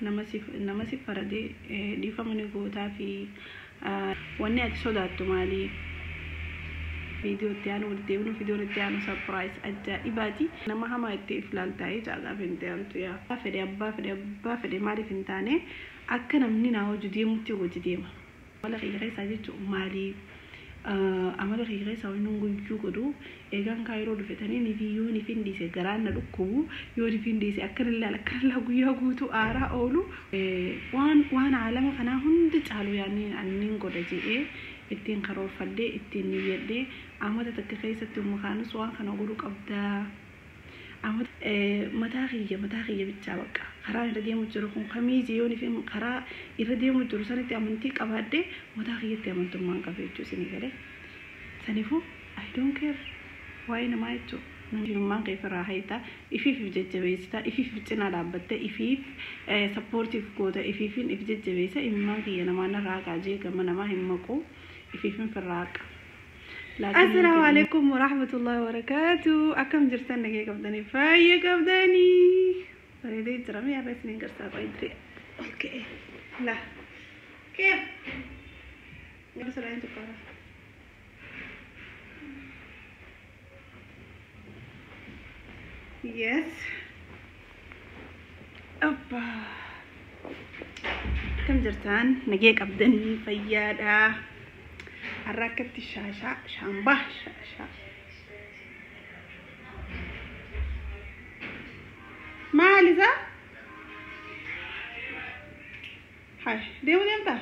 Nama si farade dhiifama ni gootaa fi wanni ati sodaattu maali? Viidiyoo itti aanu walitti deebinu, viidiyoon itti aanu surprise ajaa'ibaati. Nama hamaa itti if ilaaltaa'ee jaagaaf hin ta'antu yaa. Fedhe abbaa fedhe abbaa fedhe maaliif hin taane akka namni naa hojii deemutti hojii deema. Amala kiyya keessaa jechuun maali? Amala kiyya keessaa wanni guyyuu godhu eegaan kaayiroo dhufetanii ni fi yoo ni fin dhiise garaan na dhukkubu, yoo ni fin dhiise akkanillee guyyaa guutuu aaraa oolu, waan aalama kanaa hundi caalu yaadni anniin godha jedhee ittiin karoorfadhee ittiin niyyadhee amata takka keessatti mukaanus waan kana godhuu qabdaa. Mataa kiyya bichaa bakka karaa irra deemu jiru kun kamii yoo karaa irra deemu jiru sanitti amantii qabaadhee mataa kiyyatti amantummaan qabu jechuu isinii galee. Saniifuu I don't care waa'ee namaa jechuudha. Namummaan kee ofirraa hayitaa, ifiif if jajjabeessitaa, ifiif cinaa dhaabbattee, ifiif supportiif goota, ifiifin if jajjabeessa. Imimmaan kiyya namaa narraa haqaa jee gama namaa hin maqu, ifiifin firraa haqa. Assalaamu alaikum warahmatullahi wabarakatuh. Akkam jirtan? Nagee qabdanii? Fayya qabdanii? Bareedee jira mi har'a isiniin garsaa qoyitri. Okay. La. كيف؟ بسرعة انتو قرا. Yes. Abba. Akkam jirtan? Nagee qabdanii? Fayyaadha. Har'a akkatti shaashaa shaambaa shaashaa. Maal isaa? Hai, deemu deemtaa?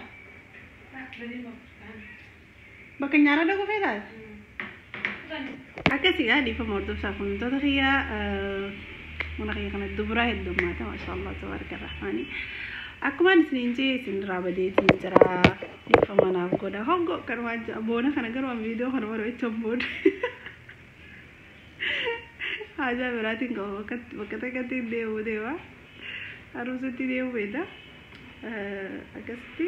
Bakka nyaara dhaquu feetaa? Akkasii gaa, dhiifama hordofsaa kunuuntoota kiyyaa, mana kiyya kana dubaraa heddummaata, maasha Allah tabaaraka rahmaani. Akkuma isiniin jee isin irraa badeetiin jira, dhiifama naaf godha. Hongo kanumaan jira boona kana garuu viidiyoo kana barbaachan booda. Haajaa biraatiin qaba, bakka takkatti deemuu deema. Haruusatti deemuu beeda. Akkasitti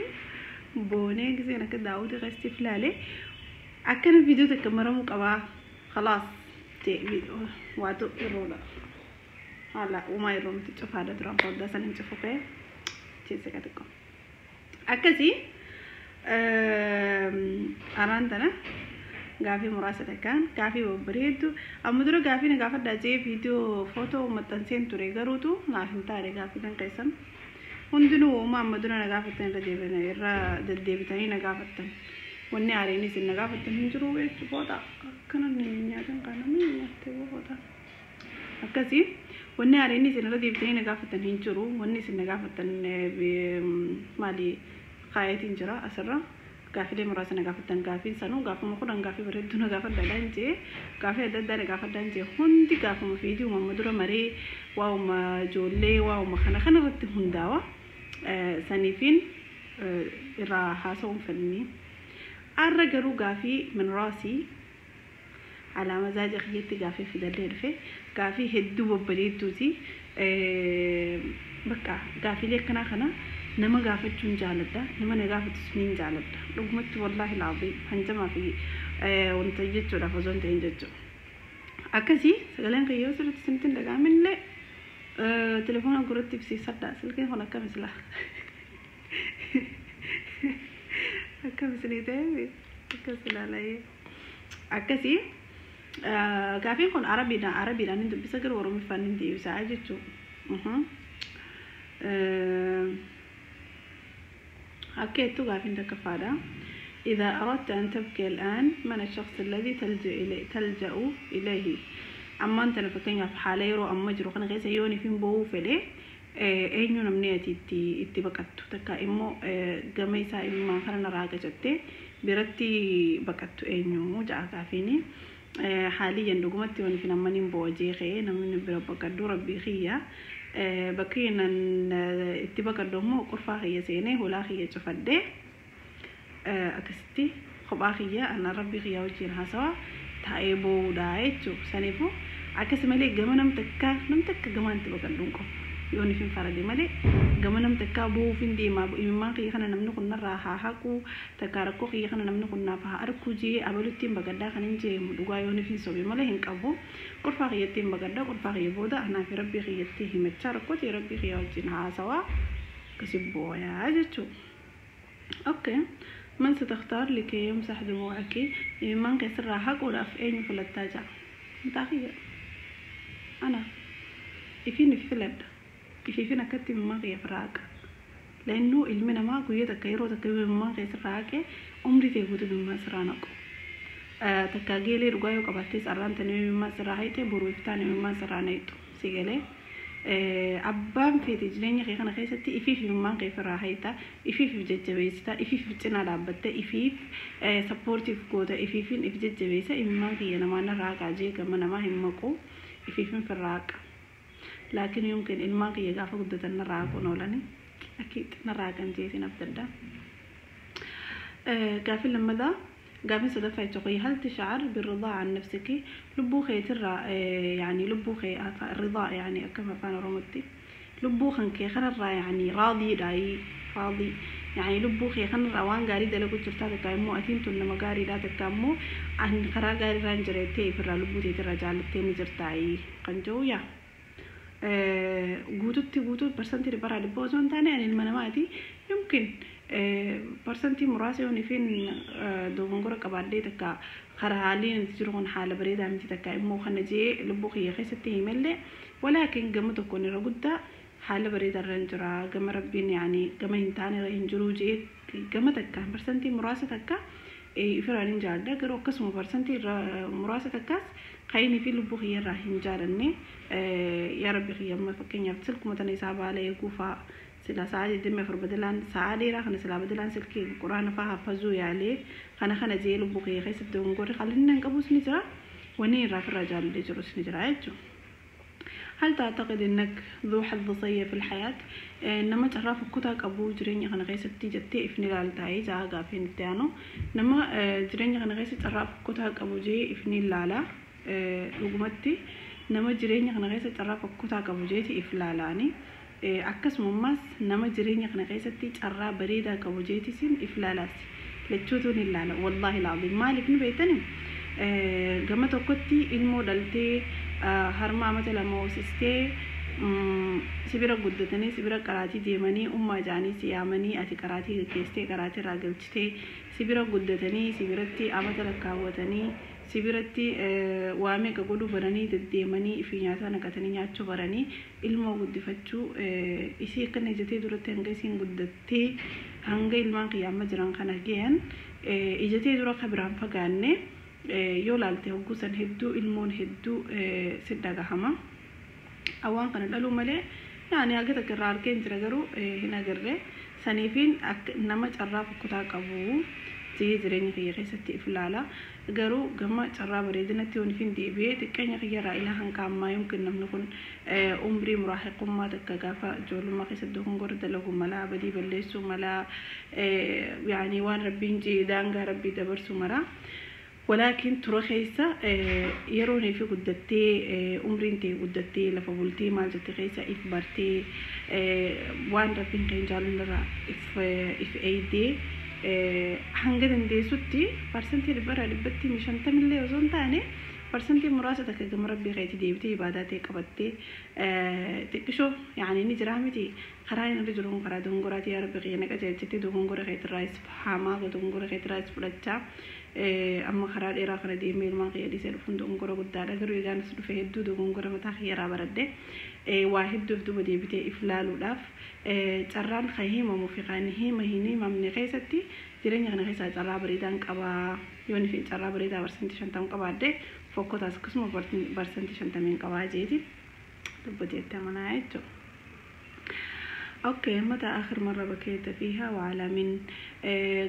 boonee giseen akka daawwiti keessatti filaalee akkana viidiyoo takka maramuu qabaa. Khalaas waatu yerroodha. Haala uumaa yeroo miti cufaadha, duraan foddaa san hin cufu ka'e keessa xiqqoo. Akkasii araan tana gaafii muraasa takkaan gaafii babbareeddu amma dura gaafii na gaafadhaa jee viidiyoo footoo maxxanseen ture, garuutu naaf hin taane. Gaafii kan keessan hundinuu uumaa amma dura na gaafattan irra deebitan, irra deddeebitanii na gaafattan, wanni haareen isin na gaafattan hin jiru jechuudha. Foota akkana nyaatan kana nyaattee foota akkasii wanni haareen isin irra deebitanii na gaafattan hin jiru. Wanni isin na gaafattan maali kaayetiin jira asirra. Gaafilee muraasa na gaafattan, gaafiin sanuu gaafuma 10 gaafii bareedduu na gaafadhaadhaan jee, gaafii adda addaa na gaafadhaan jee, hundi gaafuma fiidii uumama dura maree waa'uma ijoollee waa'uma kana kana irratti hundaawa. Saniifiin irraa haasa'uun fedhanii. Arra garuu gaafii min raasii alaa mazaaja kiyyatti gaafii fidadhee dhufe, gaafii hedduu babbareedduuti. Bakka gaafiilee akkanaa kana nama gaafachuun jaaladha, nama na gaafatus niin jaaladha. Dhugumatti, wallaahi laabii hanjamaa fi wanta jechuudhaaf osoo hin ta'in jechuudha. Akkasii sagaleen kiyyoo sirriitti isinitti hin dhaga'aminillee telefoona gurratti ibsiisadha. Silkiin kun akkam isilaa akkam isinii ta'e akkas ilaalayee. Akkasii gaafiin kun arabiidhaan hin dubbisa, garuu oromiffaan hin deebisaa jechuudha. Akka jettu gaafiin takkaffaadha. إذا أردت أن تبكي الآن، من الشخص الذي تلجأ إليه؟ أما أنت fakkeenyaaf haala yeroo amma jiru kana keessa yoon ifin boo'uu fedhe, eenyu namni ati itti baqattu takka immoo gama isaa imimmaan kana narraa gajattee biratti baqattu eenyu ja'a gaafiini. Haaliyyan dhugumatti yoon ifin amma nin boo'a jee ka'ee, namni bira baqadhu rabbii kiyya. Bakki nan itti baqadhu immoo qurfaa kiyya seenee hulaa kiyya cufadhee akkasitti kophaa kiyya ana rabbii kiyya wajjin haasawaa taa'ee boo'uudha jechuudha. Saniifuu akkas malee gama nam takkaa nam takka gamaan itti baqadhu hin qabu. Yoon ifin farade malee gama nam takkaa boo'uuf hin deemaa, imimmaan kiyya kana namni kun narraa haa haqu, takkaa rakkoo kiyya kana namni kun naaf haa arkuu jee abaluttiin baqadhaa kan hin jeemu, dhugaa yoon ifin sobe malee hin qabu. Qurfaa kiyyatti hin baqadhaa, qurfaa kiyya booda anaa fi rabbii kiyyatti himachaa rakkoo ta'e rabbii kiyya wajjin haasawaa. Akkasi booyaa jechuudha. Okay. من ستختار لكي يمسح دموعك؟ Imimmaan kee sirraa haquudhaaf eenyu filattaa jira? Mataa kiyya. Ana. Ifiin if filadha. Ifiifin akkatti imimmaan kiyya ofirraa haqa. La'annuu ilmi namaa guyyaa takka yeroo takka yoo imimmaan kee sirraa haqe, umrii ta'e guutuu imimmaan sirraa naqu. Takka geelee dhugaa yoo qabaattes, arraan tana yoo imimmaan sirraa haqxe, boruu iftaan imimmaan sirraa naqxu. Si galee? Abbaan feete jireenya kee kana keessatti ifiif imimmaan kee ofirraa hayta, ifiif if jajjabeessita, ifiif cinaa dhaabbatte, ifiif supportiif goota, ifiifin if jajjabeessa. Imimmaan kiyya namaa narraa haqaa jee gama namaa hin maqu, ifiifin firraa haqa. Laakiin yumkin ilmaan kiyya gaafa guddatan narraa haquun oolani, akiid narraa haqan jeetiin abdadda. Gaafii lammadaa, gaafii sadaffaa jechuudha. هل تشعر بالرضا عن نفسك؟ Lubbuu keetirraa, يعني lubbuu kee رضا, يعني akkam afaan Oromootti lubbuu kan kee kanarraa, يعني raadiidhaayi, raadii, يعني lubbuu kee kanarraa waan gaarii dalaguu jirtaa, takka immoo atiin tun nama gaariidhaa, takka immoo an karaa gaariirraan jireettee ifirraa lubbuu teetirraa jaalattee ni jirtaayi kan jiru. Yaa, guututti guutuu 100% osoo hin taane, ani ilma namaati, yumkin parsantii muraasa yoon ifin dogongora qabaadhee, takka karaa haalli nuti jiru kun haala bareedaa miti, takka immoo kana jee lubbuu kiyya keessatti himallee, walaakin gama tokkoon irra guddaa haala bareedaa irra hin jira, gama rabbiin, yaani gama hin taane irra hin jiru jee gama takka parsantii muraasa takka ifiraan hin jaalladha. Garuu akkasuma parsantii muraasa takkaas kayinii fi lubbuu kiyya irraa hin jaalanne. Yaa rabbi kiyya, amma fakkeenyaaf silkuma tana isaa baala eeguu fa'aa, sila sa'a 24 badalaan sa'a dheeraa kana silaa badalaan silkii quraana fa'aa hafazuu yaalee, kana kana jee lubbuu kiyya keessatti dogongorri qallinni hin qabus ni jira, wanni irraa ofirraa jaalladhee jirus ni jira jechuudha. هل تعتقد انك ذو حظ سيء في الحياة؟ Nama carraa fokkotaa qabu jireenya kana keessatti jettee ifni ilaaltaa'ee jaa gaafiin itti aanu. Nama jireenya kana keessa carraa fokkotaa qabu jee ifni ilaala. Dhugumatti nama jireenya kana keessa carraa fokkotaa qabu jeeti if ilaalaani. Akkasuma ammas nama jireenya kana keessatti carraa bareedaa qabu jeetisin if ilaalaas. Lachuutu ni ilaala, wallaahi laaziim. Maaliif ni beektani? Gama tokkotti ilmoo dhaltee, harma amata 2 hoosistee, sibira guddatanii, sibira qaraatii deemanii, ummaa jaanii si yaamanii, ati qaraatii gaggeessitee, qaraatii irraa galchitee, sibira guddatanii, sibiratti amata lakkaawwatanii, sibiratti waa meeqa godhuu baranii, deddeemanii fi nyaata naqatanii nyaachuu baranii, ilmoo guddifachuu isii akkana ijatee duratti hanga isiin guddattee hanga ilmaan qiyyaama jiran kana gahan ijatee dura akka biraan fagaanne yoo laalte, hogguu san hedduu ilmoon hedduu si dhagahama. Awwaan kana dhaluu malee, yaani haga takka irraa argeen jira, garuu hin agarre. Saniifiin nama carraa fokkotaa qabu jee jireenya kiyya keessatti if ilaala. Garuu gama carraa bareedinatti yoon ifin deebi'ee, xiqqeenya kiyya irraa ilaa hanga ammaa, yookiin namni kun umrii muraahiqummaa takka gaafa ijoollummaa keessatti dogongora dalagu malaa, badii balleessuu malaa, yaani waan rabbiin jee daangaa rabbii dabarsuu maraa. Walaakin tura keessa yeroon fi guddattee, umriin ta'e guddattee, lafa bultee, maal jette keessa if bartee, waan rabbiin kan jaalallarraa if eeydee, hanga dandeessutti 100%tti 50illee osoo hin taane, parsantii muraasa takka gama rabbii keetii deebitee ibaadaa ta'e qabattee xiqqishoo, yaani ni jiraa miti, karaa inni irra jiru kun karaa dogongoraati, yaa rabbi kiyya na qajeelchitee, dogongora keetirraa hamaa dogongora keetirraa fudhachaa, amma karaa dheeraa kana deemee ilmaan kiyya dhiisee dhufuun dogongora guddaadha. Garuu egaan as dhufe hedduu dogongora mataa kiyyaraa baradhe, waa hedduuf duba deebitee if laaluudhaaf carraan kan himamu fi kan hima hin himamne keessatti jireenya kana keessaa carraa bareedaan qabaa. Yoon fi carraa bareedaa 50% qabaadde, fokkotaas akkasuma 50% qabaa jeeti dubbateetti amanaa jechuudha. Okay, متى آخر مرة بكيت فيها وعلى من؟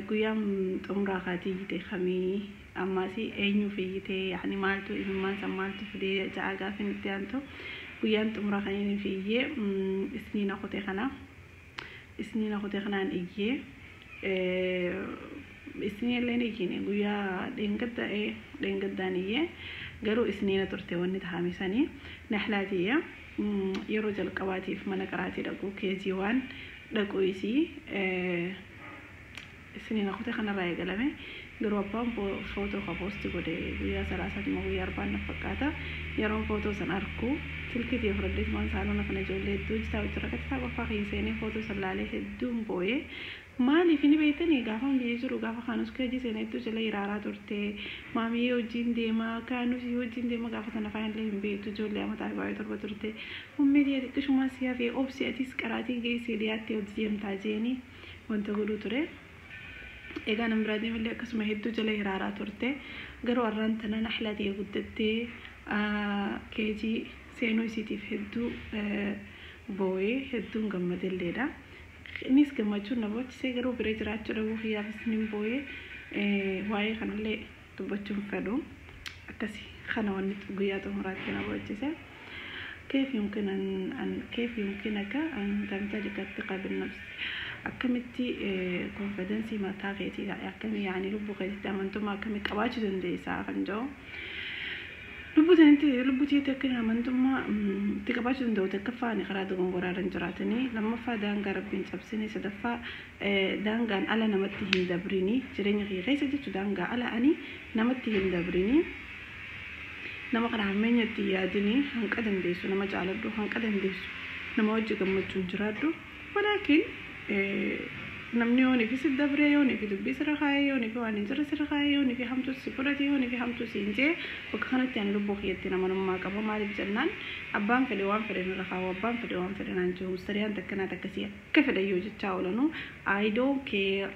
Guyyaan xumuraa kaatii kamii, ammaasi eenyu fiyyitee, yani maaltu imimmaan san maaltu fidee ja'a gaafin itti aantu. Guyyaan xumuraa kan inni fiyyee isniina qotee kana, isniina qotee kanaan iyyee. Isniina illee iyyine, guyyaa dheengadda, dheengaddaan iyyee, garuu isniina turte wanni tahamisanii. Nahlaatiyya yeroo jalqabaatiif mana qaraatii dhaquu, KG waan dhaquu isii isniina qotee kanarraa eegalame. Garuu abbaan footoo ka post godhe guyyaa salaasaati moo guyyaa arbaan na fakkaata. Yeroon footoo san arku Silkii tiyya fudhadheetumaan saaloona kana ijoollee hedduu hojjetaa hojii rakkataa qofaa kiyya seenee footoo san laalee hedduun boo'ee. Maaliif ni beektanii? Gaafa biyya jiru, gaafa kaanus keejii seenee hedduu jala iraaraa turte. Maamiyyee wajjin deema, kaanus wajjin deema. Gaafa sana afaan illee hin beektu, ijoollee amataa fi baay'ee torba turte. Ummii tiyya xiqqishumaa si hafee, obsi, atis qaraatii geessee dhiyaattee hojii deemtaa jeeni wanta godhuu ture. Egaa nan biraa deemillee akkasuma hedduu jala hiraaraa turte. Garuu har'aan tana nahlaa ta'e guddattee keejii seenuu isiitiif hedduu boo'ee, hedduun gammadelleedha. Innis gammachuun na boochisee, garuu bira jiraachuu dhabuu kiyyaafis nin boo'ee. Waa'ee kanallee dubbachuun fedhu. Akkasi kana wanni guyyaa xumuraatti na boocchise. كيف يمكن أن كيف يمكنك أن تمتلك الثقة بالنفس؟ Akkamitti confidence mataa keetii, akkamii yaani lubbuu keetitti amantummaa akkamii qabaachuu dandeessaa kan jedhu. Lubbuu tanitti, lubbuu tiitti akka amantummaa itti qabaachuu danda'u, tokkoffaa ani karaa dogongoraa hin jiraatanii, lammaffaa daangaa rabbiin cabsanii, sadaffaa daangaan ala namatti hin dabrini jireenya kee keessa jechuun, daangaa ala ani namatti hin dabrini, nama kana hammeenya itti yaadini, hanqa dandeessu nama jaaladhu, hanqa dandeessu nama wajji gammachuun jiraadhu. Walaakin namni yoonii fi si dabree, yoonii fi dubbii sirra kaayee, yoonii fi waan hin jirre sirra kaayee, yoonii fi hamtuu si fudhate, yoonii fi hamtuu si hin jee, bakka kanatti ani lubbuu kiyyatti namanummaa qaba. Maaliif jennaan, abbaan fedhe waan fedhe nurra kaa'u, abbaan fedhe waan fedhe naan jiru, mustariyaan takkanaa takkasii akka fedhe yoo jechaa oolanu, I don't care.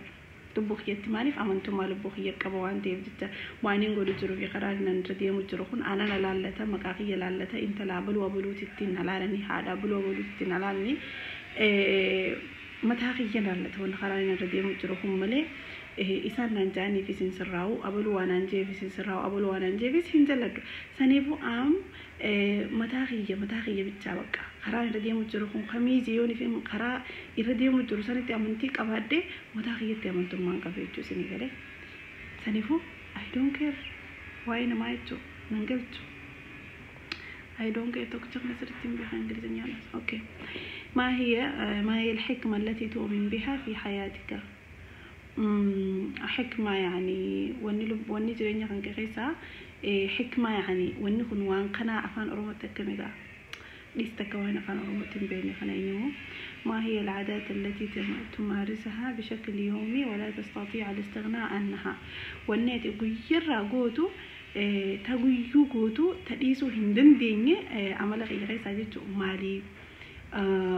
Lubbuu kiyyatti maaliif amantummaa lubbuu kiyya qaba waan ta'eef jecha, waan hin godhu jiru fi karaa inni irra deemu jiru kun ana laallata, maqaa kiyya laallata, intala abaluu abaluutitti na laalanii, haadha abaluu abaluutitti na laalanii, mataa kiyya laallata wanni karaa inni irra deemu jiru kun malee isaan naan ja'aniif isin sirraa'u, abaluu waan naan jeef isin sirraa'u, abaluu waan naan jeefis hin jalladhu. Saniifuu am mataa kiyya bichaa bakka karaa irra deemu jiru kun kamiiji yoon fi karaa irra deemu jiru sanitti amantii qabaadhee mataa kiyyatti amantummaan qabu jechuu isinii galee. Saniifuu I don't care, waa'ee namaa jechuu nan galchu. I don't care tokkicha kana sirriitti hin beekan ingilizanyaan. Okay. ما هي الحكمة التي تؤمن بها في حياتك؟ حكمة يعني wanni lub wanni jireenya kan kee keessaa حكمة يعني wanni kun waan kana afaan oromootti akkami gaa dhiis takka waan afaan oromootti hin beekne kana eenyumu. ما هي العادات التي تمارسها بشكل يومي ولا تستطيع الاستغناء عنها؟ Wanni ati guyyarraa gootu, ta guyyuu gootu, ta dhiisuu hin dandeenye amala kiyya keessaa jechuun maali?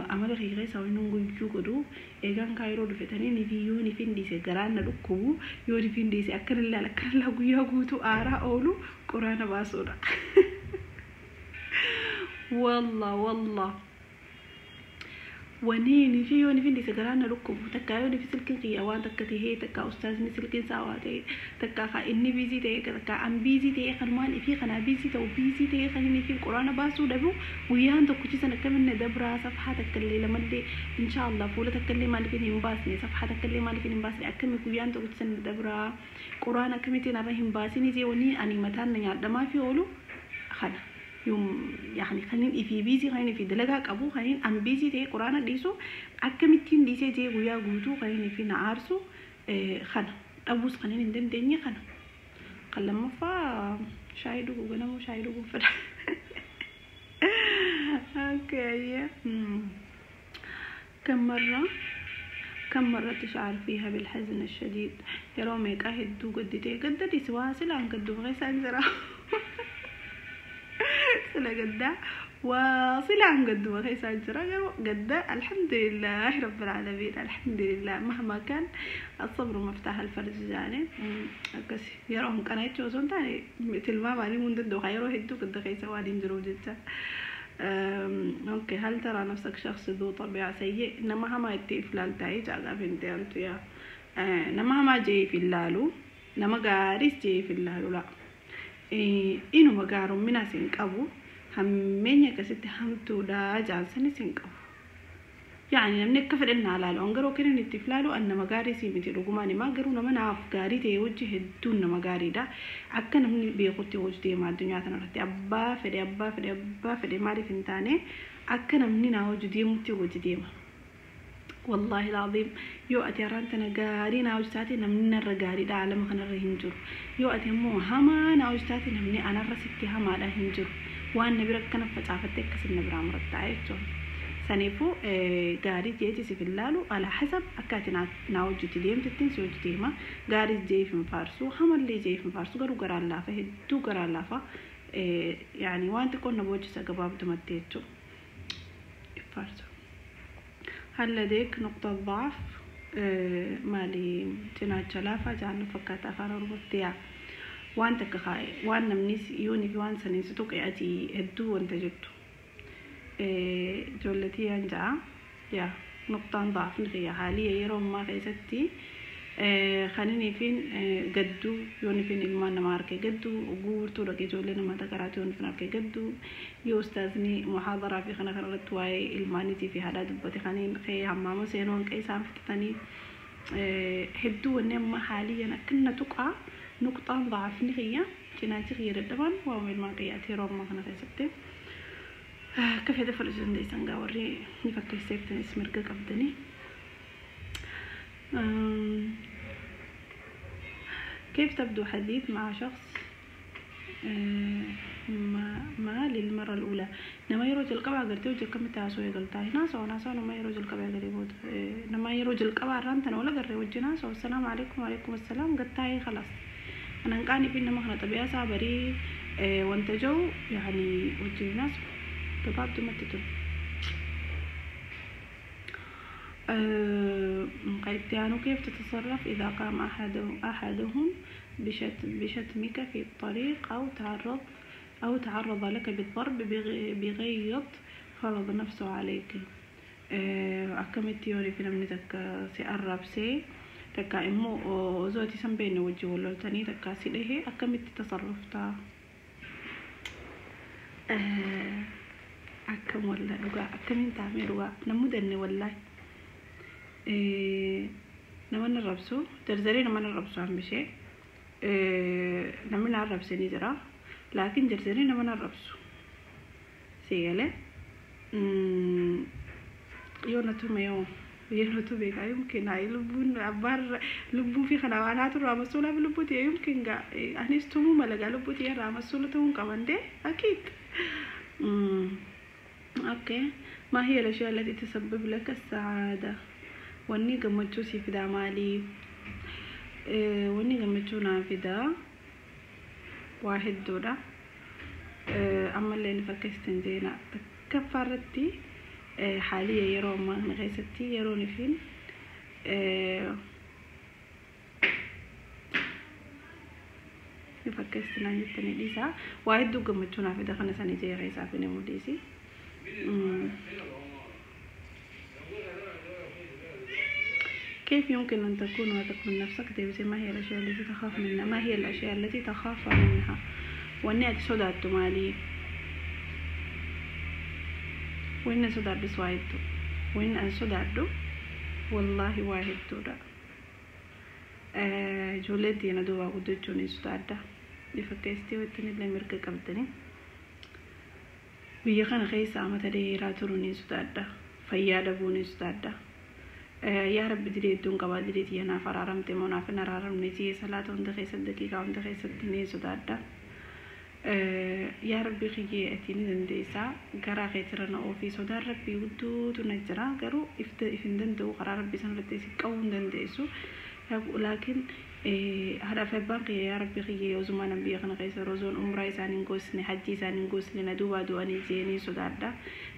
Amala kiyya keessaa wanni guyyuu godhu, eegaan kaayiroo dhufetanii nifi yoo nifin dhiise garaan na dhukkubu, yoo nifin dhiise akkanallee akkanallee guyyaa guutuu aaraa oolu, quraana baasuudha. Wallah wallah, wanni nifi yoo nifin dhiise garaan na dhukkubu takka, yoo nifi silkiin kiyya waan takka tahee, takka ustaazni silkiin isaa waa ta'e, takka ka inni busy ta'e, takka an busy ta'e, kanumaan ifii kanaa busy ta'u, busy ta'e, kan inni ifii quraana baasuu dhabu, guyyaan tokkichi san akkaminna dabraa? Safhaa takka illee lamallee, inshaallah, fuula takka illee maaliif hin baasne? Safhaa takka illee maaliif hin baasne? Akkami guyyaan tokkichi san dabraa? Quraana akkamittiin irra hin baasinii jee wanni ani mataan na nyaadhamaa fi oolu kana. Yoom yani kanin ifii busy, kanin ifii dalagaa qabu, kanin an busy ta'e quraana dhiisu, akkamittiin dhiisee jee guyyaa guutuu kanin ifii na aarsu kana, dhabuus kanin hin dandeenye kana. Kan lammaffaa shaayii dhuguu, ganamuu shaayii dhuguu fedha. Okay. كم مرة تشعر فيها بالحزن الشديد؟ Yeroo meeqaa hedduu gadditee? Gadda dhiisi, waa silaan gaddu keessaan jira, sila gaddaa waa silaan gadduma keessaan jira. Garuu gadda, الحمد لله رب العالمين، الحمد لله، مهما كان الصبر مفتاح الفرج. يعني akkas yeroo hanqana jechuu osoo hin taane tilmaamaanii hun danda'u, yeroo hedduu gadda keessa waan hin jiruuf jecha. Okay. هل ترى نفسك شخص ذو طبيعة سيء؟ Nama hamaa itti if laaltaa jaagaa finte antu yaa nama hamaa jee if ilaalu, nama gaariis jee if ilaalu, la inuma gaarumminaas hin qabu, hammeenya akkasitti hamtuudha jaansanis hin qabu. Yani namni akka fedhan naa laalu, an garuu akka inni itti if laalu an nama gaarii sii miti dhugumaan himaa. Garuu nama naaf gaarii ta'e hojii hedduun nama gaariidha. Akka namni beekutti hojii deema addunyaa kanarratti, abbaa fedhe, abbaa fedhe, abbaa fedhe maaliif hin taane, akka namni naa hojii deemutti hojii deema. Wallaahi العظيم, yoo ati har'aan tana gaarii naa hojii taate, namni narra gaariidha alama kanarra hin jiru. Yoo ati immoo hamaa naa hojii taate, namni anarra sitti hamaadha hin jiru. Waan na bira akkana facaafattee akkasin na biraa murattaa jechuudha. Saniifuu gaarii jeeti siif hin laalu, alaa hasab akka ati naa hojjetti deemtittiin si hojii deema. Gaarii jeef hin faarsu, hamallee jeef hin faarsu, garuu garaan laafa, hedduu garaan laafa. Yaani waan xiqqoon na boojjisa gabaabdumatti jechuudha. Faarsu. هل لديك نقطة ضعف؟ Maali, cinaacha laafaa jaannu fakkaata afaan Oromootti. Yaa, waan takka kaa'e, waan namni yoonii fi waan saniin si tuqe ati hedduu wanta jettu. Ijoolletii yaan ja'a, yaa, nuqtaan ضعفni kiyya haalii yeroo ammaa keessatti kaninii fi gadduu yoonii fi ilmaan namaa harkee gadduu guurtuu dhaqee ijoollee namaa takaraatu yoonii fi harkee gadduu, yoo ustaazni muhaadaraa fi kana kanarratti waa'ee ilmaaniitii fi haadhaa dubbate kaniin kee hammaama seenuu hanqee isaan fixatanii hedduu. Wanni amma haaliyyan akkana tuqaa, nuqxaan ضعفni kiyya, cinaachi kiyya dadhabaan waa'uma ilmaan kiyyaati yeroo ammaa kana keessatti. Akka fedhe fudhachuu dandeessan gaa, warri ni fakkeesseeftanis mirga qabdanii. كيف تبدو حديث مع شخص ما للمرة الأولى؟ Nama yeroo jalqabaa agartee hojii akkamitti haasoo eegaltaa? Naasoo naasoo nama yeroo jalqabaa agartee booda, nama yeroo jalqabaa irraan tana wal agarree wajjin haasoo, السلام عليكم، وعليكم السلام, gattaa'ee خلاص. Anan qaanii fi nama kana xabiyaa isaa barii wanta jiru yaani wajjin naasoo gabaabdumatti tun. قيتيانو كيف تتصرف إذا قام أحدهم بشتمك في الطريق أو تعرض لك بالضرب بغيظ فرض نفسه عليك؟ Akkamitti yoonii fi namni takka si arrabsee, takka immoo osoo ati san beekne wajjin wal loltanii takka si dhahee, akkamitti tasarruftaa? Akkam wallaa dhugaa, akkamiin taamee dhugaa nan mudanne wallaahi. Nama na arrabsu jarjaree, nama na arrabsu hambishee namni na arrabse ni jira, laakiin jarjaree nama na arrabsu si galee yoo na tume, yoo na tume gaa yumkin haa lubbuun abbaan lubbuu fi kana waan haa turraa masuulaaf lubbuu ta'e yumkin gaa anis tumuu mala gaa lubbuu ta'e irraa masuula ta'uu hin qaban dee akiid. Okay, ما هي الأشياء التي تسبب لك السعادة؟ Wanni gammachuu sii fidaa maali? Wanni gammachuu naa fidaa waa hedduudha. Ammallee ni fakkeessitan jeena takkaffaa irratti haaliya yeroo ammaa kana keessatti yeroon ifiin ni fakkeessitinaan jettanii dhiisaa, waa hedduu gammachuu naa fida kana sanii jee keessaaf ni mul'isi. كيف يمكن أن تكون واثق من نفسك؟ ديبسي ما هي الأشياء التي تخاف منها؟ ما هي الأشياء التي تخاف منها؟ Wanni ati sodaattu maali? Wanni sodaadhus waa hedduu. Wanni an sodaadhu wallaahi waa hedduudha. Ijoolleen teena duubaa guddachuun hin sodaadha. Fakkeessitii wajjin mirga qabdanii. Biyya kana keessa amata dheeraa turuun hin sodaadha. Fayyaa dhabuun hin sodaadha. Yaa Rabbi, dilee hedduun qabaa, dilee tiyya naaf araaramte moo naaf hin araaramne jee salaata hunda keessatti, daqiiqaa hunda keessatti ni sodaadha. Yaa Rabbi kiyyee, ati ni dandeessaa, garaa keetirra na oofii. Sodaan Rabbii gudduutu na jira, garuu if hin danda'u, karaa Rabbii sanarratti si qabuu hin dandeessu. Laakiin haadhaa fi abbaan kiyya, yaa Rabbi kiyyee, ozumaa nan biyya kana keessa rozoon umraa isaan hin goosne, hajji isaan hin goosne, na duubaa du'anii jeenii sodaadha.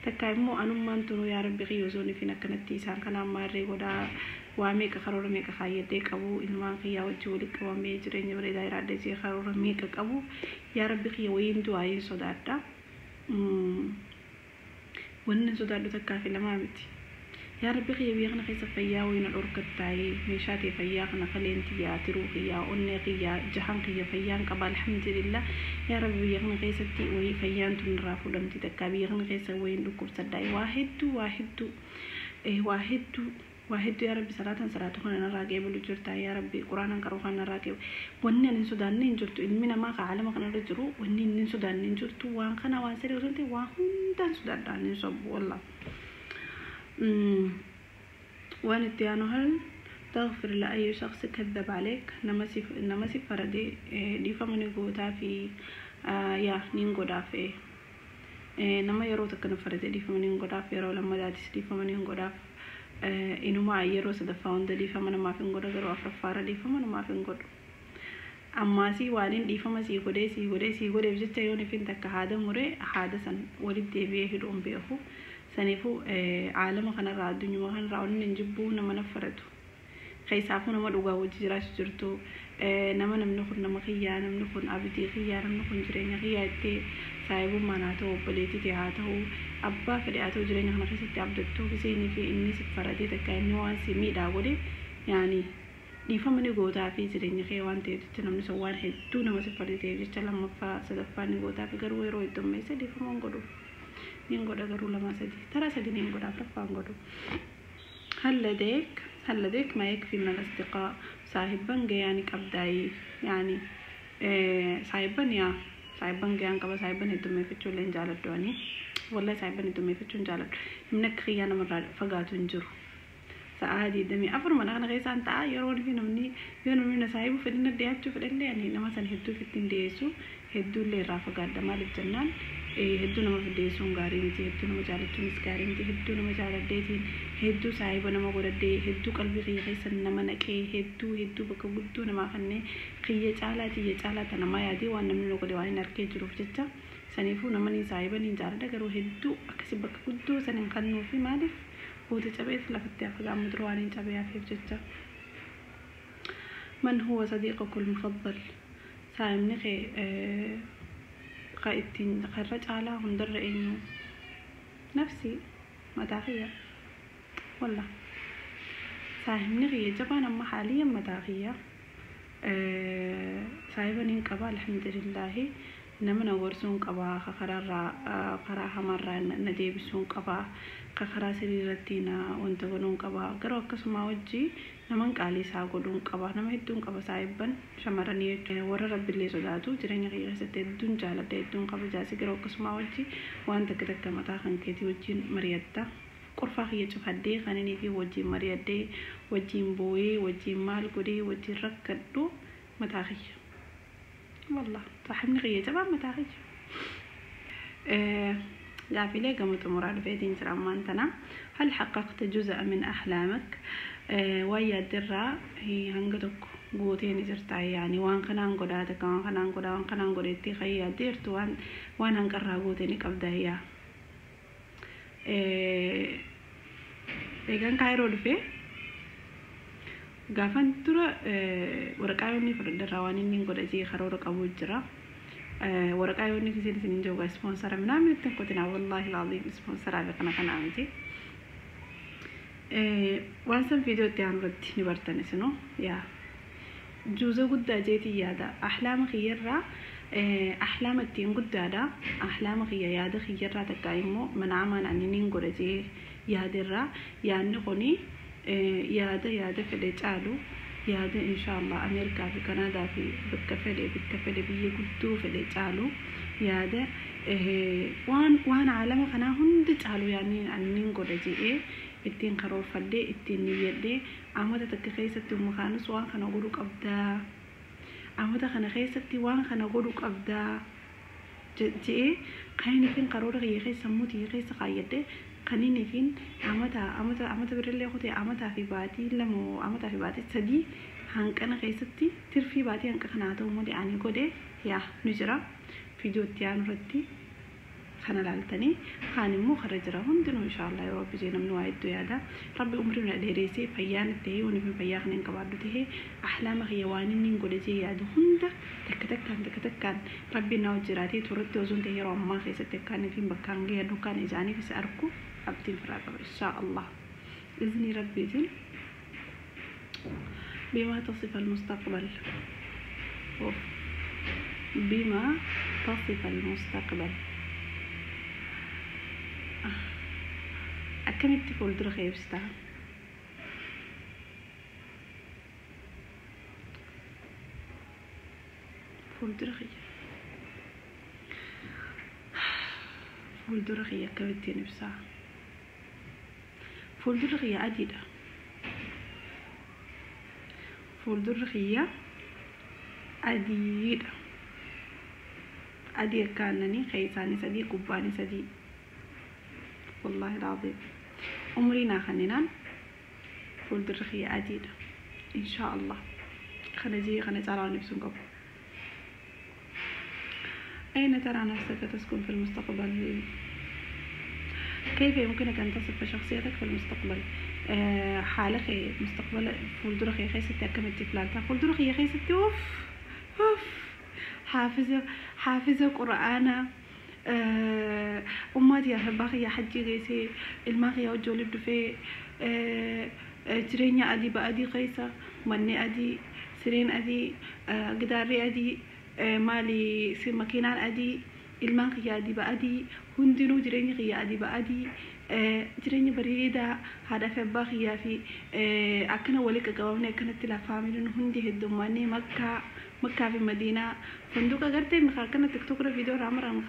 Takka immoo anummaan tunuu, yaa Rabbi kiyya, osoon ifin akkanatti isaan kanaan maarree godhaa, waa meeqa karoora meeqa kaayyadhee qabu, ilmaan kiyyaa wajji walitti qabamee jireenya bareedaa jiraadhee jee karoora meeqa qabu, yaa Rabbi kiyya, wayiin du'aayin sodaadha. Wanni sodaadhu takkaa fi lamaa miti. Yaa Rabbi kiyya, biyya kana keessa fayyaa wayina dhorkattaayee, meeshaa ta'e fayyaa kana, kaleen tiyyaa, tiruu kiyyaa, onnee kiyyaa, jahan kiyya fayyaan qaba, alhamdulillah. Yaa Rabbi, biyya kana keessatti wayii fayyaan tun irraa fuudhamti, takkaa biyya kana keessa wayiin dhukkubsaddaa, waa hedduu, waa hedduu, waa hedduu, waa hedduu. Yaa Rabbi, salaatan salaatu kana narraa qeebalu jirta, yaa Rabbi, quraanan qaruu kana narraa qeebalu. Wanni ani hin sodaanne hin jirtu. Ilmi namaa ka alama kanarra jiru wanni inni hin sodaanne hin jirtu. Waan kana waan sadii osoo hin ta'in waa hundaan sodaadha, ani hin sobu wallah. Waan itti aanu, هل تغفر لأي شخص كذب عليك؟ Nama si faradee dhiifama ni gootaa fi? Yaa, nin godhaaf. Nama yeroo takka naffaratee dhiifama niin godhaaf, yeroo lammadaatis dhiifama niin godhaaf, inumaa yeroo sadaffaa hunda dhiifama namaaf hin godha, garuu afuraffaarra dhiifama namaaf hin godhu. Ammaasii waaniin dhiifama sii godhee sii godhee sii godheef jecha yoon ifin takka haada muree haada san walitti deebi'ee hidhuu hin beeku. Saniifuu aalama kanarraa, addunyuma kanarraa wanni hin jibbuu nama naffaratu. Keessaafuu nama dhugaa wajji jiraachuu jirtu, nama namni kun nama kiyyaa, namni kun abdii kiyyaa, namni kun jireenya kiyyaa jettee saahibummaan haa ta'u, obboleettii ta'e haa ta'u, abbaa fedhe haa ta'u, jireenya kana keessatti abdattuu kiseenii fi inni si faratee takka inni waan si miidhaa godhe yaani dhiifama ni gootaa fi jireenya kee waan ta'eef jecha, namni sun waan hedduu nama si farateef jecha lammaffaa sadaffaa ni gootaa fi, garuu yeroo heddummeesse dhiifama hin godhu. Niin godha garuu lama sadi, tara sadi niin godha, afuraffaa hin godhu. هل لديك ما يكفي من الأصدقاء؟ Saahibban gayaa ni qabdaayi؟ Yani saahibban, yaa, saahibban gayaan qaba. Saahibban heddummeeffachuu illee hin jaaladhu ani. Wallahi saahibban heddummeeffachuu hin jaaladhu. Namni akka kiyyaa namarraa fagaatu hin jiru. Sa'aa 24 mana kana keessaan ta'a. Yeroo fi namni yoo namni na saahibu fedhina dhiyaachuu fedhallee ani nama sana hedduu ofitti hin dhiyeessu, hedduu illee irraa fagaadha. Maaliif jennaan, hedduu nama dhiyeessuun gaarii miti, hedduu nama jaalachuunis gaarii miti. Hedduu nama jaaladheetiin, hedduu saahiba nama godhadhee, hedduu qalbii kiyya keessa nama naqee, hedduu hedduu bakka guddoo namaa kannee kiyya caalaa tiyya caalaa ta namaa yaadee waan namni nu godhe waan hin argee jiruuf jecha, saniifuu nama ni saahiba ni jaaladha, garuu hedduu akkasii bakka guddoo san hin kennuufi. Maaliif, booda cabeet lafatti hafa, gaama dura waan hin cabee hafeef jecha. من هو صديقك المفضل؟ Saahibni kee ka ittiin karra caalaa hundarra eenyu? Nafsi, mataa kiyya. Walla saahibni kiyya jabaan amma haaliyan mataa kiyya. Saahiba nin qaba, alhamdulillaahi. Nama na gorsuun qaba, ka karaarraa karaa hamaarraa na deebisuun qaba, ka karaa sirrii irratti na wanta godhuun qaba, garuu akkasuma wajji naman qaalii isaa godhuun qaba. Nama hedduun qaba, saahibban shamarranii jechuudha, warra rabbillee sodaatu jireenya kiyya keessatti hedduun jaaladha, hedduun kabajaasi, garuu akkasuma wajji waan takka takka mataa kan keetii wajjin mari'atta. Qorfaa kiyya cufadhee kaninii fi wajjin mari'adhee, wajjin booyee, wajjin maal godhee, wajjin rakkadhu mataa kiyya. Wallah saahibni kiyya jabaan mataa kiyya. Gaafilee gama xumuraa dhufeetiin jira ammaan tana. هل حققت جزء من أحلامك؟ Waan yaaddirraa hanga tokko gootee ni jirta؟ Yani waan kanaan godhaa takka, waan kanaan godhaa, waan kanaan godheetti kan yaaddeertu, waan hanqarraa gootee ni qabda? Yaa, eegaan Kaayiroo dhufee gaafan dura waraqaa yoonni fudhadharraa waan inni godha jee karoora qabu jira. Waraqaa yoonni kiseen isin hin jiru sponsor ምናምን itti qotinaa, wallaahi laaliin sponsor fi kana kanaa miti. Waan san viidiyoo itti aanu irratti ni bartan isinuu. Yaa, juuza guddaa jeetii yaada ahlaama kiyyarraa, ahlaama ittiin guddaadha. Ahlaama kiyya, yaada kiyyarraa takka immoo manaamaan ani niin godha jee yaadirraa, yaadni kuni yaada fedhe caalu, yaada inshaallah Ameerikaa fi Kanaadaa fi bakka fedhe biyya guddoo fedhe caalu, yaada waan aalama kanaa hunda caalu, yaadni ani niin godha jedhee ittiin karoorfadhee ittiin niyyadhee, amata takka keessatti mukaanus waan kana godhuu qabdaa, amata kana keessatti waan kana godhuu qabdaa je'ee kan inni fin karoora kiyya keessa, sammuu kiyya keessa kaayyadhee, kan inni fin amata birillee kutee, amataa fi baatii 2, amataa fi baatii 3 hanqana keessatti tirfii baatii hanqa kanaa ta'u malee ani godhe yaa nu jira. Viidiyoo itti aanu irratti kana laaltanii kaan immoo karra jira hundinuu inshaallah. Yeroo rabbi jee namni waa hedduu yaada. Rabbi umrii na dheereessee fayyaan ta'ee waan fi fayyaa kana hin qabaadhu ta'ee, ahlaama kiyya waan inni hin godhe jee yaadu hunda takka takkaan takka takkaan rabbi na jiraatee turutti osoo hin ta'e, yeroo ammaa keessatti akkaan fi bakkaan gahee dukkaan ijaaniif isa arku abdiin firaa qaba inshaallah iznii rabbiitiin. بما تصف المستقبل؟ أوف. بما تصف المستقبل؟ Akkamitti fuuldura kee ibsitaa? Fuuldura kiyya, fuuldura kiyya akkamittiin ibsaa? Fuuldurri kiyya adiidha. Fuuldurri kiyya adiidha. Adii akka aannanii, keessaanis adii, gubbaanis adii. Wallaahi alcaziim, umrii naa kenninaan fuuldurri kiyya adiidha, inshaa Allah. Kana jee kana caalaa waan ibsuun qabu. أين ترى نفسك تسكن في المستقبل؟ كيف يمكنك أن تصف شخصيتك في المستقبل؟ Haala kee mustaqbala fuuldura kee keessatti akkamitti ilaalta? Fuuldura kiyya keessatti, uff uff, haafiza, haafiza qura'aanaa, ummaa tiyyaa fi abbaa kiyyaa hajjii geessee, ilmaan kiyyaa wajji waliif dhufee, jireenya adii ba'adii keessa, manni adii, sireen adii, gidaarri adii, maali, makiinaan adii, ilmaan kiyya adii ba'adii, hundinuu jireenyi kiyya adii ba'adii, jireenya bareedaa, haadhaa fi abbaa kiyyaa fi akkana walii qaqqabamne, akkanatti lafaamiliin hundi heddummaannee, Makkaa, Makkaa fi Madiinaa, funduqa gartee mika akkana TikTokra viidiyoo irraa maran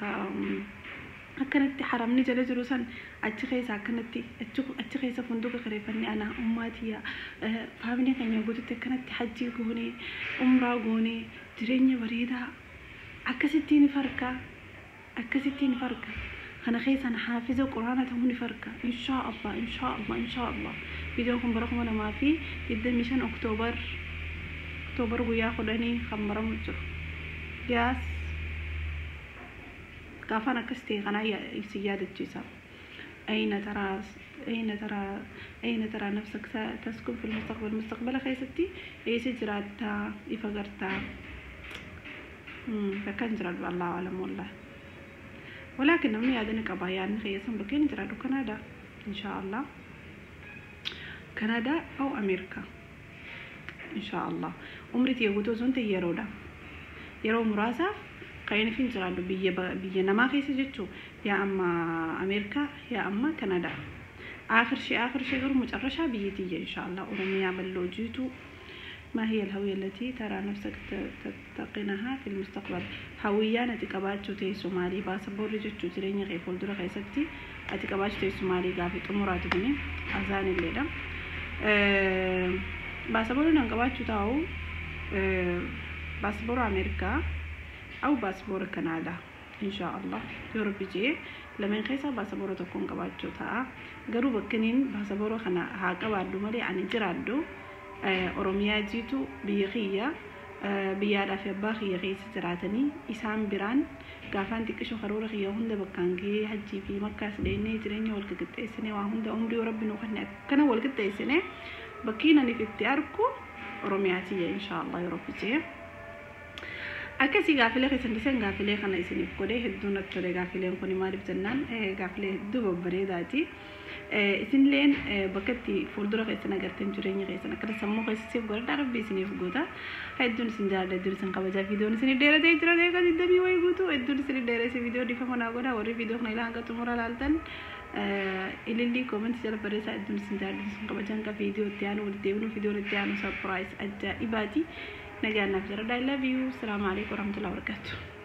akkanatti haramni jala jiru san achi keessa, akkanatti achi keessa funduqa kireeffannee, ana, ummaa tiyya, faamilii keenya guututti akkanatti hajjii goonee, umraa goonee, jireenya bareedaa akkasittiin farka, akkasittiin farka. Kana keessan haafiza quraana ta'uu ni farka, inshaa Allah, inshaa Allah, inshaa Allah. Viidiyoon kun bara 2025 Oktoobar guyyaa 10 kan maramu jiru. Yaas, gaafaan akkas ta'e kanaa si yaadachiisa. أين ترى أين ترى أين ترى نفسك تسكن في المستقبل؟ مستقبل keessatti eessa jiraattaa ifa gartaa? Bakka hin jiraadhu الله أعلم والله، ولكن namni yaada ni qaba. Yaadni keessan bakkeen jiraadhu Kanaadaa, إن شاء الله, Kanaadaa أو Ameerikaa, إن شاء الله. Umrii tiyya guutuu osoo hin ta'in yeroodha, yeroo muraasaaf kan inni hin jiraadhu biyya namaa keessa jechuu, yaa amma Ameerikaa, yaa amma Kanaadaa. آخر شيء، آخر شيء garuu መጨረሻ biyya tiyya, إن شاء الله, Oromiyaa bal'oo jiitu. ما هي الهوية التي ترى نفسك تتقنها في المستقبل؟ Hawiyyaan ati qabaachuu teessu maalii? Baasaboorri jechuu jireenya kee fuuldura keessatti ati qabaachuu teessu maalii? Gaafii xumuraati kuni, azaan illeedha. Baasaboorri nan qabaachuu taa'u baasaboora Ameerikaa أو baasaboora Kanaadaa, إن شاء الله. Yoo Rabbi jee lameen keessaa baasaboora tokkoon qabaachuu ta'a. Garuu bakkaniin baasaboora kana haa qabaadhu malee ani jiraadhu Oromiyaa jiitu, biyya kiyya, biyyaadhaa fi abbaa kiyya keessa jiraatanii, isaan biraan gaafaan xiqqisho karoora kiyya hunda bakkaan gahee, hajjii fi Makkaas deemnee, jireenya wal qixxeessinee, waa hunda umrii Rabbi nuu kenne akkana wal qixxeessinee, bakkiin ani itti argu Oromiyaa tiyya, إن شاء الله, yoo Rabbi jee. Akkasii gaafilee keessan dhiiseen gaafilee kana isiniif godhee hedduu natti tole. Gaafileen kun maaliif jennaan, gaafilee hedduu babbareedaati. Isinleen bakka itti fuuldura keessan agartan jireenya keessan akkana sammuu keessatti godhadhaa, Rabbi isiniif goota. Hedduun isin jaalladha, hedduun isin kabajaa. Viidiyoon isin dheeratee jira, deeqa 20 wayii guutuu hedduun isin dheeresse viidiyoo, dhiifama naa godha. Warri viidiyoo kana ilaa hanga xumura laaltan ilillii comment jala barreessaa. Hedduun isin jaalladha, isin kabajaan. Ka viidiyoo itti aanu walitti deebinu. Viidiyoon itti aanu surprise ajaa'ibaati. Nagaan naaf jira. I love you. السلام عليكم ورحمة الله وبركاته.